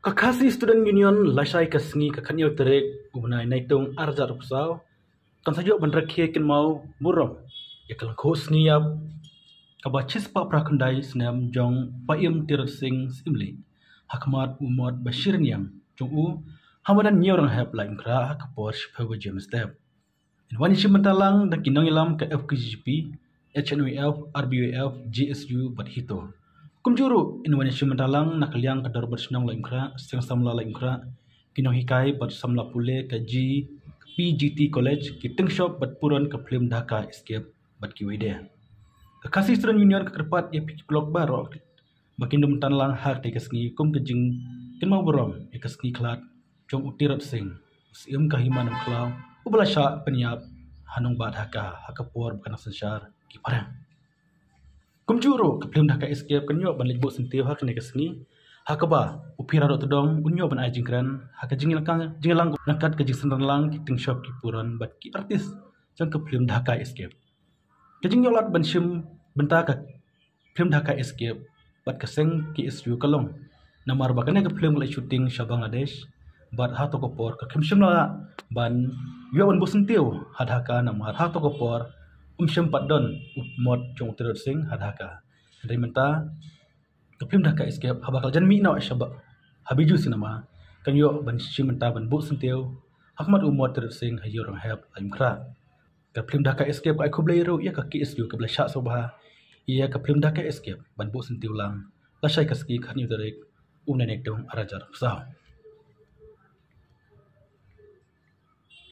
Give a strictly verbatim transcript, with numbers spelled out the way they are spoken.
Ka Khasi Student Union lashai ka sngi ka khatnïew tarik u bnai Naitung arhajar arphew saw kan sa ïoh ban rakhe kynmaw burom ïa ka lyngkhuh sngi ïap kaba shispah phra khyndai snem jong Paiem Tirot Sing Syiemlieh ha khmat u mot ba shi rynïeng jong u ha madan Hynñiewranghep Laitumkhrah ha ka por shiphew baje mynstep. Yn wan ïashim bynta lang da ki nongïalam ka F K J G P, H N Y F, R B Y F, G S U bad HITO. Kumjuh ruh yn wan ïashim bynta lang na ka liang ka Dorbar Shnong Laitumkhrah, Seng Samla Laitumkhrah, ki nonghikai bad samla pule ka G P G T College, ki tyngshop bad puron ka phlim Dhaka Escape bad kiwei de. Ka Khasi Student Union ka kyrpad ïa phi ki paralok baroh ba kin ym tan lang ha katei ka sngi kum ka jingkynmaw burom ïa ka sngi khlad jong u Tirot Sing, u Syiem ka Hima Nongkhlaw, uba la shah pynïap ha nongbah Dhaka ha ka por ba ka nang synshar ki phareng. Kumjuh ruh ka phlim Dhaka Escape kan ïoh ban leit buh syntiew ha kane ka sngi, ha kaba u Phira Dohtdong un ïoh ban ai jingkren ha ka jingïalang, jingïalang ryngkat ka jingsynran lang ki tyngshop, ki puron bad ki artist jong ka phlim Dhaka Escape. Ka jingïoh lad ban shim bynta ka phlim Dhaka Escape bad ka seng K S U ka long namar ba kane ka phlim ka la shooting sha Bangladesh, bad hato ka por ka khim shym la ban ïoh ban buh syntiew ha Dhaka namar hato ka por um shym pat don u mot jong u Tirot Sing ha Dhaka. Hynrei mynta ka phlim Dhaka Escape haba ka la jan mih noh sha ba ha Bijou Cinema kan ïoh ban shim bynta ban buh syntiew ha khmat u mot Tirot Sing ha Hynñiewranghep Laitumkhrah. Ka phlim Dhaka Escape ka ai khublei ruh ïa ka K S U kaba la shah sngewbha ïa ka phlim Dhaka Escape ban buh syntiew lang lashai ka sngi khatnïew tarik u bnai Naitung arhajar arphew saw.